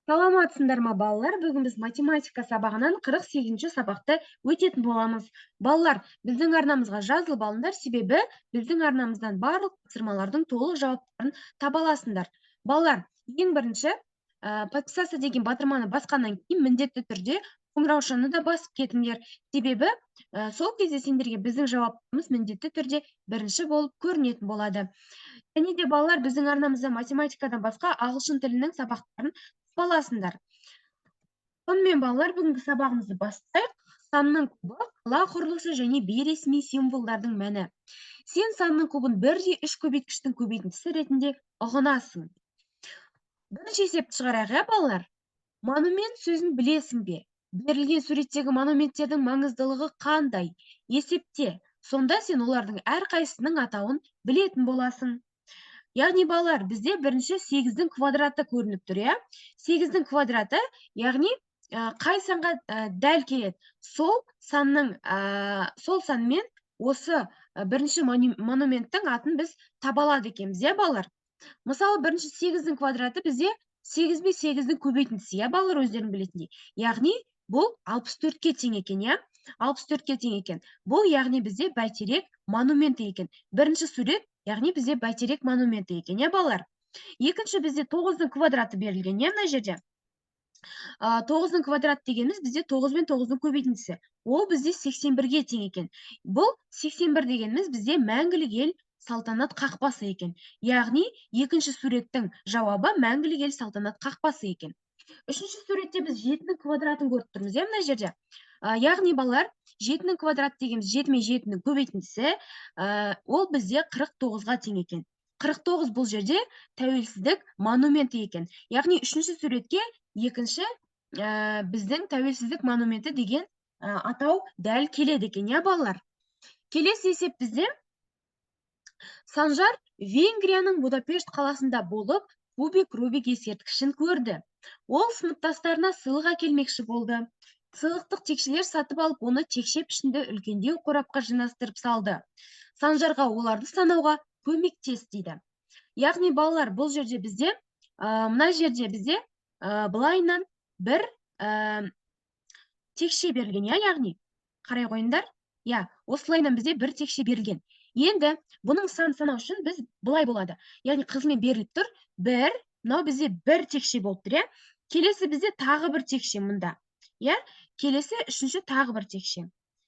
Саламатсыңдар ма, балалар? Бүгін біз математика сабағынан 48-ші сабақты өтетін боламыз. Балалар, біздің арнамызға жазылып алыңдар, себебі біздің арнамыздан барлық тапсырмалардың толық жауаптарын таба аласыңдар. Балалар, ең бірінші «Подписаться» деген батырманы басқаннан кейін міндетті түрде қоңыраушаны да басып кетіңдер. Себебі сол кезде сендерге біздің жауабымыз міндетті түрде бірінші болып көрінетін болады. Және де, балалар, біздің арнамызда математикадан басқа ағылшын тілінің сабақтарын таба аласыңдар. Сонымен, балалар, бүгінгі сабағымызды бастайық. Санның кубы, қала құрылысы және бейресми символдардың мәні. Сен санның кубын бірдей үш көбейткіштің көбейтіндісі ретінде ұғынасың. Бірінші есепті шығарайық, иә, балалар? Монумент сөзін білесің бе? Берілген суреттегі монументтердің маңыздылығы қандай? Есепте. Сонда сен олардың әрқайсысының атауын білетін боласың. Яғни, балалар, бізде бірінші 8-дің квадраты көрініп тұр, иә? 8-дің квадраты, яғни қай санға дәл келеді? Сол санның сол санмен осы бірінші монументтің атын біз таба алады екенбіз, иә, балалар? Мысалы, бірінші 8-дің квадраты бізде 8 бен 8-дің көбейтіндісі, иә, балалар, өздерің білетіндей. Яғни бұл 64-ке тең екен, иә? 64-ке тең екен. Бұл, яғни, бізде Бәйтерек монументі екен. Бірінші сурет, яғни бізде Бәйтерек монументі екен, иә, балалар? Екінші бізде 9-дың квадраты берілген, иә, мына жерде. 9-дың квадраты дегеніміз бізде 9 бен 9-дың көбейтіндісі. Ол бізде 81-ге тең екен. Бұл 81 дегеніміз бізде Мәңгілік ел салтанат қақпасы екен. Яғни екінші суреттің жауабы Мәңгілік ел салтанат қақпасы екен. Үшінші суретте біз 7-нің квадратын көріп тұрмыз, иә, мына жерде. Яғни, балалар, 7-нің квадраты дегеніміз 7 мен 7-нің көбейтіндісі, ол бізде 49-ға тең екен. 49 бұл жерде Тәуелсіздік монументі екен. Яғни үшінші суретке екінші біздің Тәуелсіздік монументі деген атау дәл келеді екен, иә, балалар? Келесі есеп бізде: Санжар Венгрияның Будапешт қаласында болып, кубик Рубик ескерткішін көрді. Ол сыныптастарына сыйлық әкелмекші болды. Сыйлықтық текшелер сатып алып, оны текше пішінді үлкендеу қорапқа жинастырып салды. Санжарға оларды санауға көмектес дейді. Яғни, балалар, бұл жерде бізде мына жерде бізде былайынан бір текше берілген, иә? Яғни қарай қойыңдар, иә, осылайынан бізде бір текше берілген. Енді бұның санын санау үшін біз былай болады, яғни қызылмен беріліп тұр бір, мынау бізде бір текше болып тұр, иә? Келесі бізде тағы бір текше мында, иә? Келесі үшінші тағы бір текше.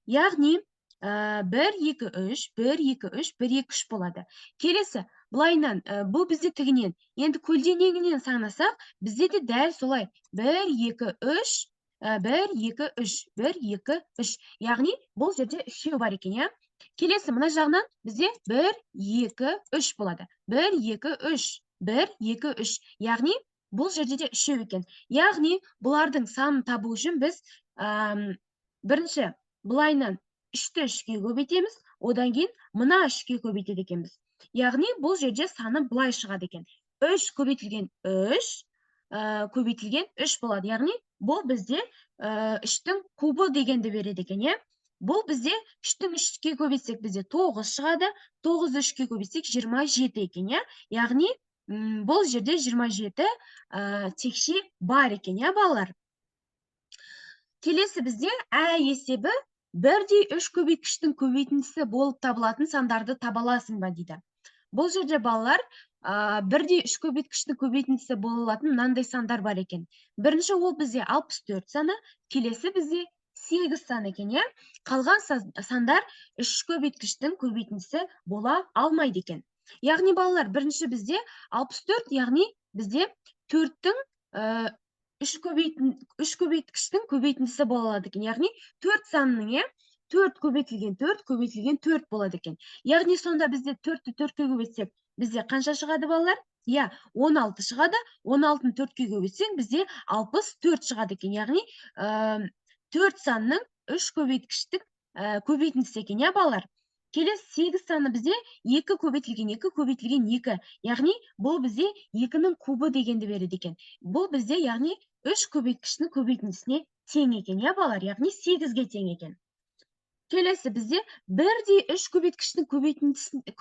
Яғни бір, екі, үш, бір, екі, үш, бір, екі, үш болады. Келесі былайынан бұл бізде тігінен. Енді көлденеңінен санасақ, бізде де дәл солай бір, екі, үш, бір, екі, үш, бір, екі, үш. Яғни бұл жерде үшеу бар екен, иә? Келесі мына жағынан бізде бір, екі, үш болады. Бір, екі, үш, бір, екі, үш. Яғни бұл жерде де үшеу екен. Яғни бұлардың санын табу үшін біз бірінші былайынан үшті үшке көбейтеміз, одан кейін мына үшке көбейтеді екенбіз. Яғни бұл жерде саны былай шығады екен: үш көбейтілген үш көбейтілген үш болады. Яғни бұл бізде үштің кубы дегенді береді екен, иә? Бұл бізде үштің үшке көбейтсек, бізде тоғыз шығады. Тоғызды үшке көбейтсек, 27 екен, иә? Яғни бұл жерде 27 текше бар екен, иә, балалар? Келесі бізде ә есебі: бірдей үш көбейткіштің көбейтіндісі болып табылатын сандарды таба аласың ба дейді. Бұл жерде, балалар, бірдей үш көбейткіштің көбейтіндісі бола алатын мынандай сандар бар екен. Бірінші ол бізде 64 саны, келесі бізде 8 сан екен, иә? Қалған сандар үш көбейткіштің көбейтіндісі бола алмайды екен. Яғни, балалар, бірінші бізде 64, яғни бізде төрттің үш көбейткіштің көбейтіндісі бола алады екен. Яғни төрт санының, иә, төрт көбейтілген төрт көбейтілген төрт болады екен. Яғни сонда бізде төртті төртке көбейтсек, бізде қанша шығады, балалар? Иә, 16 шығады. 16-ны төртке көбейтсең, бізде 64 шығады екен. Яғни төрт санның үш көбейткіштік көбейтіндісі екен, иә, балалар? Келесі сегіз саны бізде екі көбейтілген екі көбейтілген екі. Яғни бұл бізде екінің кубы дегенді береді екен. Бұл бізде, яғни, үш көбейткіштің көбейтіндісіне тең екен, иә, балалар? Яғни сегізге тең екен. Келесі бізде бірдей үш көбейткіштің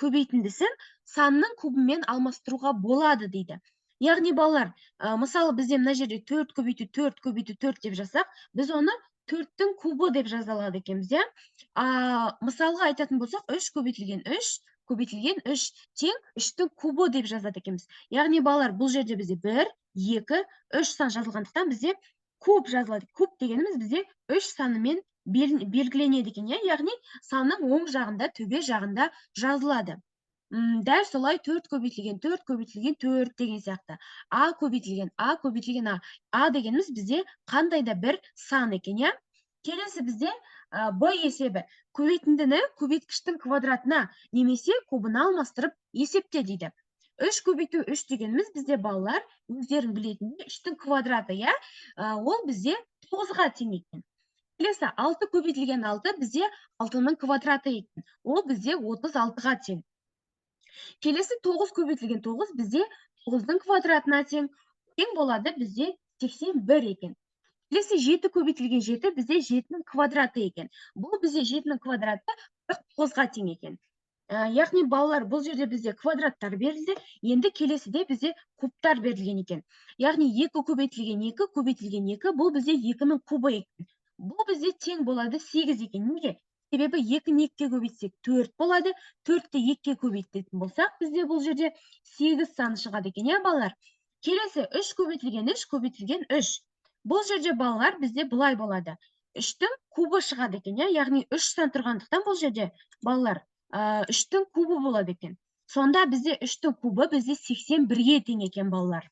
көбейтіндісін санның кубымен алмастыруға болады дейді. Яғни балалар, мысалы бізде мына жерде 4 көбейту 4 көбейту 4 деп жазсақ, біз оны 4-тің кубы деп жаза алады екенбіз, иә? Мысалға айтатын болсақ, 3 көбейтілген 3 көбейтілген 3 тең 3-тің кубы деп жазады екенбіз. Яғни балалар, бұл жерде бізде 1, 2, 3 сан жазылғандықтан бізде куб жазылады. Куб дегеніміз бізде 3 санымен белгіленеді екен, иә? Яғни санның оң жағында, төбе жағында жазылады. Дәл солай 4 көбейтілген 4 көбейтілген 4 деген сияқты. А көбейтілген А көбейтілген А. А дегеніміз бізде қандай да бір сан екен, иә? Келесі бізде Б есебі. Көбейтіндіні көбейткіштің квадратына немесе кубына алмастырып есепте дейді. 3 көбейту 3 дегеніміз бізде балалар өздерің білетіндей 3-тің квадраты, иә? Ол бізде 9-ға тең екен. Келесі 6 көбейтілген 6 бізде 6-ның квадраты екен. Ол бізде 36-ға тең. Келесі 9 көбейтілген 9 бізде 9-дың квадратына тең. Тең болады бізде 81 екен. Келесі 7 көбейтілген 7 бізде 7-нің квадраты екен. Бұл бізде 7-нің квадраты 49-ға тең екен. Яғни балалар, бұл жерде бізде квадраттар берілді, енді келесіде бізде кубтар берілген екен. Яғни 2 көбейтілген 2 көбейтілген 2, бұл бізде 2-нің кубы екен. Бұл бізде тең болады 8 екен. Неге? Себебі 2-ні 2-ге көбейтсек 4 болады. 4-ті 2-ге көбейтетін болсақ, бізде бұл жерде 8 саны шығады екен, иә балалар? Келесі 3 көбейтілген 3 көбейтілген 3. Бұл жерде балалар бізде былай болады. 3-тің кубы шығады екен, иә? Яғни 3 сан тұрғандықтан бұл жерде балалар, 3-тің кубы болады екен. Сонда бізде 3-тің кубы бізде 81-ге тең екен балалар.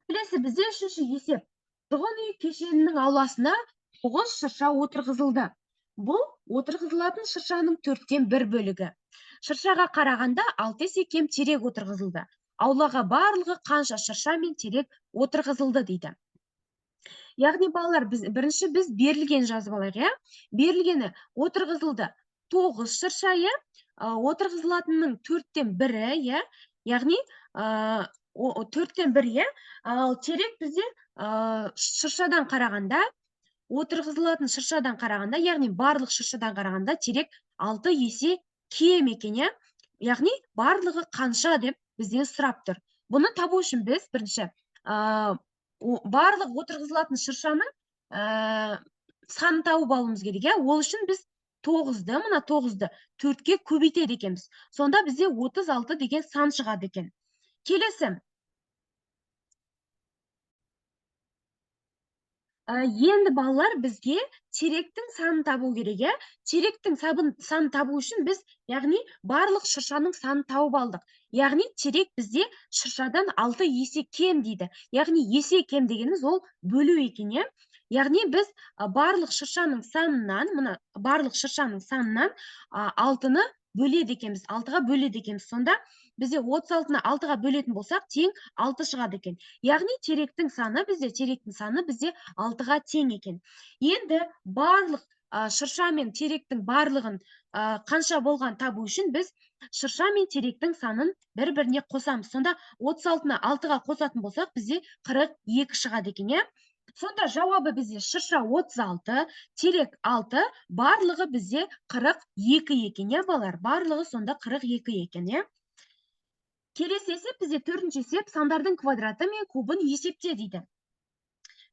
Келесі бізде үшінші есеп. Тұрғын үй кешенінің ауласына 9 шырша отырғызылды. Бұл отырғызылатын шыршаның төрттен бір бөлігі. Шыршаға қарағанда 6 есе кем терек отырғызылды. Аулаға барлығы қанша шырша мен терек отырғызылды дейді. Яғни балалар, бірінші біз берілген жазып алайық, иә? Берілгені отырғызылды 9 шырша, иә? Отырғызылатынның төрттен бірі, иә? Яғни, төрттен бірі, иә? Ал терек бізде, шыршадан қарағанда, отырғызылатын шыршадан қарағанда, яғни барлық шыршадан қарағанда терек 6 есе кем екен, иә? Яғни барлығы қанша деп бізден сұрап тұр. Бұны табу үшін біз бірінші, барлық отырғызылатын шыршаның, санын тауып алуымыз керек, иә? Ол үшін біз 9-ды, мына 9-ды 4-ке көбейтеді екенбіз. Сонда бізде 36 деген сан шығады екен. Келесі. Енді балалар бізге теректің санын табу керек, иә? Теректің санын табу үшін біз, яғни барлық шыршаның санын тауып алдық. Яғни терек бізде шыршадан 6 есе кем дейді. Яғни есе кем дегеніміз ол бөлу екен, иә? Яғни біз, барлық шыршаның санынан, мына барлық шыршаның санынан, 6-ны бөледі екенбіз, 6-ға бөледі екенбіз. Сонда бізде 36-ны 6-ға бөлетін болсақ, тең 6 шығады екен. Яғни теректің саны бізде 6-ға тең екен. Енді барлық, шырша мен теректің барлығын, қанша болған табу үшін біз шырша мен теректің санын бір-біріне қосамыз. Сонда 36-ны 6-ға қосатын болсақ, бізде 42 шығады екен, иә? Сонда жауабы бізде шырша 36, терек 6, барлығы бізде 42 екен, иә балалар? Барлығы сонда 42 екен, иә? Келесі есеп бізде төртінші есеп, сандардың квадраты мен кубын есепте дейді.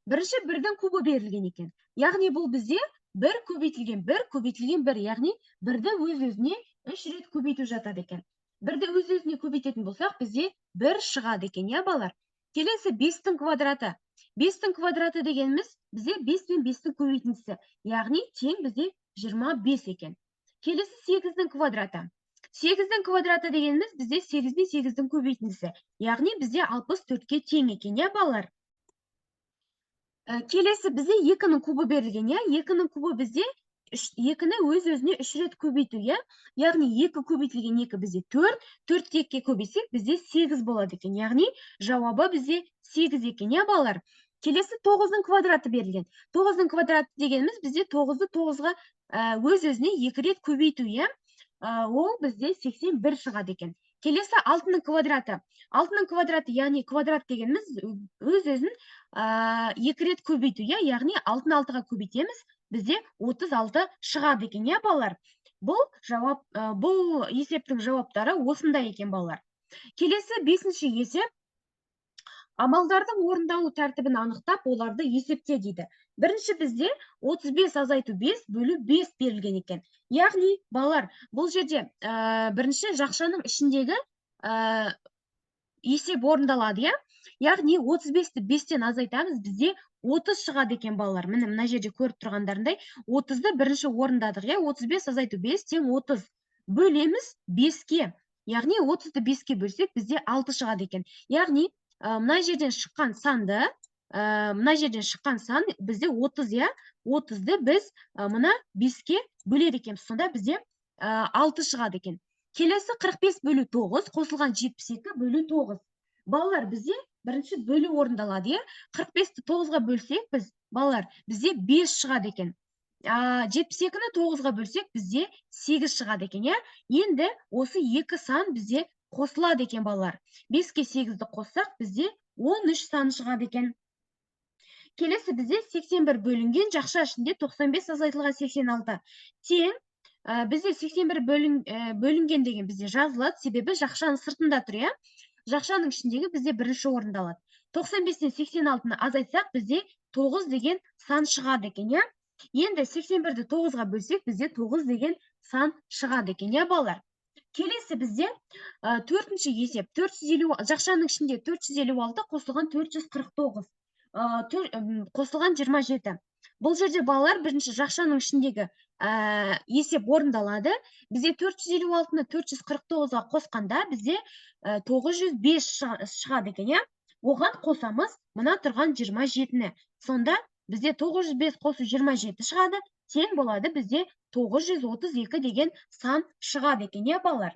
Бірінші бірдің кубы берілген екен. Яғни бұл бізде 1 көбейтілген 1 көбейтілген 1, яғни бірді өз-өзіне 3 рет көбейту жатады екен. Бірді өз-өзіне көбейтетін болсақ, бізде 1 шығады екен, иә балалар? Келесі 5-тің квадраты. 5-тің квадраты дегеніміз бізде 5 пен 5-тің көбейтіндісі, яғни тең бізде 25 екен. Келесі 8-дің квадраты. 8-дің квадраты дегеніміз бізде 8 бен 8-дің көбейтіндісі, яғни бізде 64-ке тең екен, иә балалар? Келесі бізде 2-нің кубы берілген, иә? 2-нің кубы бізде 2-ні өз-өзіне 3 рет көбейту, иә? Яғни 2 көбейтілген 2 бізде 4, 4-ті 2-ге көбейтсек бізде 8 болады екен. Яғни жауабы бізде 8 екен, иә балалар? Келесі 9-дың квадраты берілген. 9-дың квадраты дегеніміз бізде 9-ды 9-ға, өз-өзіне 2 рет көбейту, иә? Ол бізде 81 шығады екен. Келесі 6-ның квадраты. 6-ның квадраты, яғни квадрат дегеніміз өз-өзін, 2 рет көбейту, иә? Яғни 6-ны 6-ға көбейтеміз, бізде 36 шығады екен, иә балалар? Бұл есептің жауаптары осындай екен балалар. Келесі 5-ші есеп. Амалдардың орындалу тәртібін анықтап, оларды есепте дейді. Бірінші бізде 35 азайту 5 бөлу 5 берілген екен. Яғни, балалар, бұл жерде бірінші жақшаның ішіндегі есеп орындалады, иә? Яғни 35-ті 5-тен азайтамыз, бізде 30 шығады екен, балалар. Міне, мына жерде көріп тұрғандарындай, 30-ды бірінші орындадық, иә? 35 азайту 5 тең 30. Бөлеміз 5-ке. Яғни 30-ды 5-ке бөлсек, бізде 6 шығады екен. Яғни мына жерден шыққан санды, мына жерден шыққан сан бізде 30, иә? 30-ды біз мына 5-ке бөледі екенбіз. Сонда бізде 6 шығады екен. Келесі 45 бөлу 9 қосылған 72 бөлу 9. Балалар, бізде бірінші бөлу орындалады, иә? 45-ті 9-ға бөлсек біз, балалар, бізде 5 шығады екен. 72-ні 9-ға бөлсек, бізде 8 шығады екен, иә? Енді осы екі сан бізде қосылады екен, балалар. 5-ке 8-ді қоссақ, бізде 13 саны шығады екен. Келесі бізде 81 бөлінген жақша ішінде 95 азайтылған 86 тең. Бізде 81 бөлінген деген бізде жазылады, себебі жақшаның сыртында тұр, иә? Жақшаның ішіндегі бізде бірінші орындалады. 95-тен 86-ны азайтсақ, бізде 9 деген сан шығады екен, иә? Енді 81-ді 9-ға бөлсек, бізде 9 деген сан шығады екен, иә, балалар? Келесі бізде төртінші есеп. 450, жақшаның ішінде 456 қосылған 449, қосылған 27. Бұл жерде, балалар, бірінші жақшаның ішіндегі есеп орындалады. Бізде 456-ны 449-ға қосқанда бізде 905 шығады екен, иә? Оған қосамыз мына тұрған 27-ні. Сонда бізде 905 қосу 27 шығады, тең болады бізде 932 деген сан шығады екен, иә, балалар?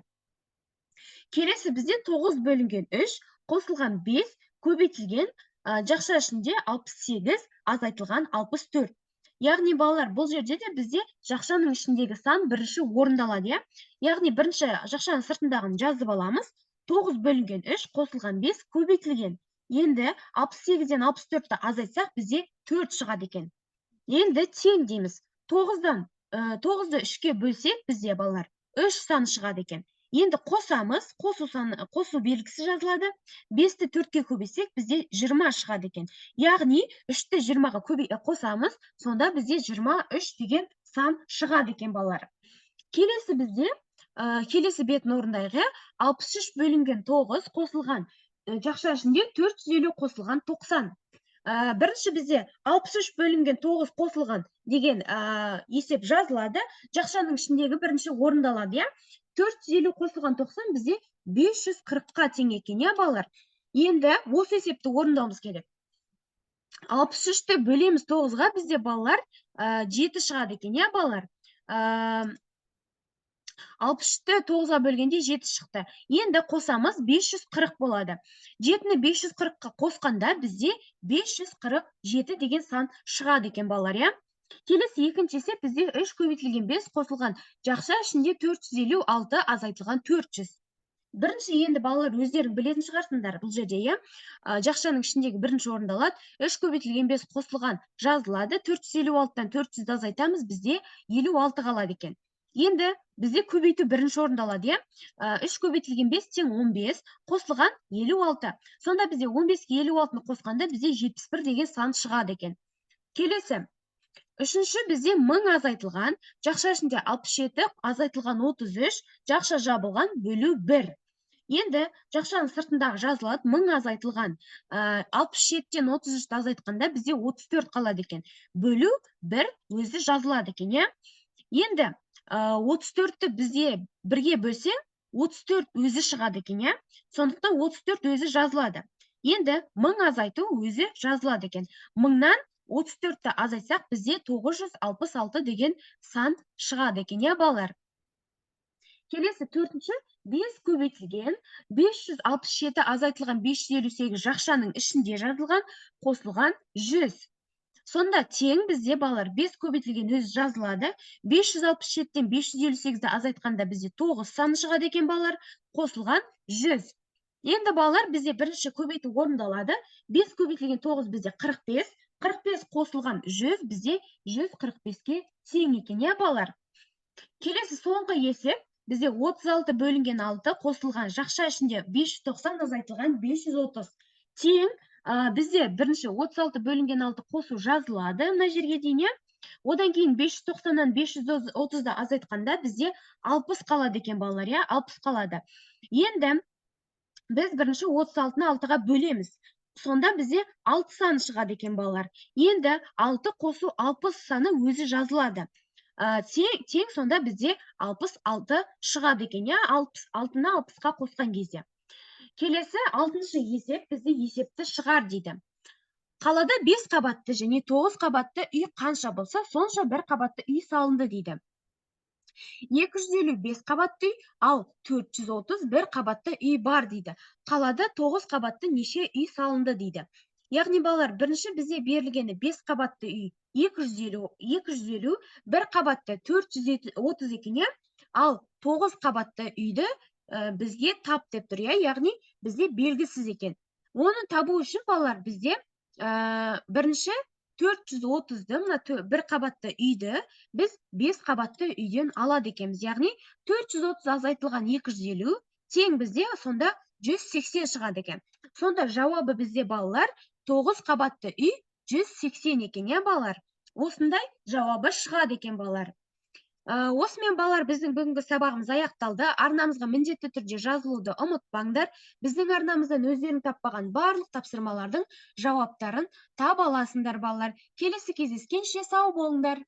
Келесі бізде 9 бөлінген 3 қосылған 5 көбейтілген жақша ішінде 68 азайтылған 64. Яғни, балалар, бұл жерде де бізде жақшаның ішіндегі сан бірінші орындалады, иә? Яғни бірінші жақшаның сыртындағын жазып аламыз. 9 бөлінген 3 қосылған 5 көбейтілген. Енді 68-ден 64-ті азайтсақ, бізде 4 шығады екен. Енді тең дейміз. 9-ды 3-ке бөлсек, бізде, балалар, 3 сан шығады екен. Енді қосамыз, қосу саны, қосу белгісі жазылады. 5-ті 4-ке көбейтсек, бізде 20 шығады екен. Яғни 3-ті 20-ға қосамыз, сонда бізде 23 деген сан шығады екен, балалар. Келесі бізде, келесі бетін орындайық, иә? 63 бөлінген 9 қосылған жақша ішінде 450 қосылған 90. Бірінші бізде 63 бөлінген 9 қосылған деген есеп жазылады. Жақшаның ішіндегі бірінші орындалады, иә? 450 қосылған 90 бізде 540-қа тең екен, иә, балалар? Енді осы есепті орындауымыз керек. 63-ті бөлеміз 9-ға, бізде, балалар, 7 шығады екен, иә, балалар? 63-ті 9-ға бөлгенде 7 шықты. Енді қосамыз, 540 болады. 7-ні 540-қа қосқанда бізде 547 деген сан шығады екен, балалар, иә? Келесі екінші есеп бізде 3 көбейтілген 5 қосылған жақша ішінде 456 азайтылған 400. Бірінші енді, балалар, өздерің білетін шығарсыңдар бұл жерде, иә? Жақшаның ішіндегі бірінші орындалады. 3 көбейтілген 5 қосылған жазылады. 456-тан 400-ді азайтамыз, бізде 56 қалады екен. Енді бізде көбейту бірінші орындалады, иә? 3 көбейтілген 5 тең 15 қосылған 56. Сонда бізде 15-ке 56-ны қосқанда бізде 71 деген сан шығады екен. Келесі үшінші бізде 1000 азайтылған, жақша ішінде 67 азайтылған 33, жақша жабылған бөлу 1. Енді жақшаның сыртындағы жазылады, 1000 азайтылған, 67-тен 33-ті азайтқанда бізде 34 қалады екен. Бөлу 1 өзі жазылады екен, иә? Енді 34-ті бізде бірге бөлсең, 34 өзі шығады екен, иә? Сондықтан 34 өзі жазылады. Енді 1000 азайту өзі жазылады екен. 1000-нан 34-ті азайтсақ, бізде 966 деген сан шығады екен, иә, балалар? Келесі төртінші 5 көбейтілген 567 азайтылған 558 жақшаның ішінде жазылған қосылған 100. Сонда тең бізде, балалар, 5 көбейтілген өзі жазылады. 567-тен 558-ді азайтқанда бізде 9 саны шығады екен, балалар, қосылған 100. Енді, балалар, бізде бірінші көбейту орындалады. 5 көбейтілген 9 бізде 45. 45 қосылған 100 бізде 145-ке тең екен, иә, балалар? Келесі соңғы есеп бізде 36 бөлінген 6 қосылған жақша ішінде 590 азайтылған 530 тең. Бізде бірінші 36 бөлінген 6 қосу жазылады мына жерге дейін, иә. Одан кейін 590-нан 530-ды азайтқанда бізде 60 қалады екен, балалар, иә, 60 қалады. Енді біз бірінші 36-ны 6-ға бөлеміз. Сонда бізде 6 саны шығады екен, балалар. Енді 6 қосу 60 саны өзі жазылады. Тең сонда бізде 66 шығады екен, иә, 66-ны 60-қа қосқан кезде. Келесі 6-шы есеп бізде «Есепті шығар» дейді. Қалада 5 қабатты және 9 қабатты үй қанша болса, сонша бір қабатты үй салынды дейді. 255 қабатты үй, ал 430 бір қабатты үй бар дейді. Қалада 9 қабатты неше үй салынды дейді. Яғни, балалар, бірінші бізде берілгені 5 қабатты үй 250, 250, бір қабатты 430 екен, иә. Ал 9 қабатты үйді бізге тап деп тұр, иә, яғни бізде белгісіз екен. Оны табу үшін, балалар, бізде бірінші 430-ды, мына бір қабатты үйді біз 5 қабатты үйден алады екенбіз. Яғни 430 азайтылған 250 тең бізде сонда 180 шығады екен. Сонда жауабы бізде, балалар, 9 қабатты үй 180 екен, иә, балалар. Осындай жауабы шығады екен, балалар. Осымен, балалар, біздің бүгінгі сабағымыз аяқталды. Арнамызға міндетті түрде жазылуды ұмытпаңдар. Біздің арнамыздан өздерің таппаған барлық тапсырмалардың жауаптарын таба аласыңдар, балалар. Келесі кездескенше сау болыңдар.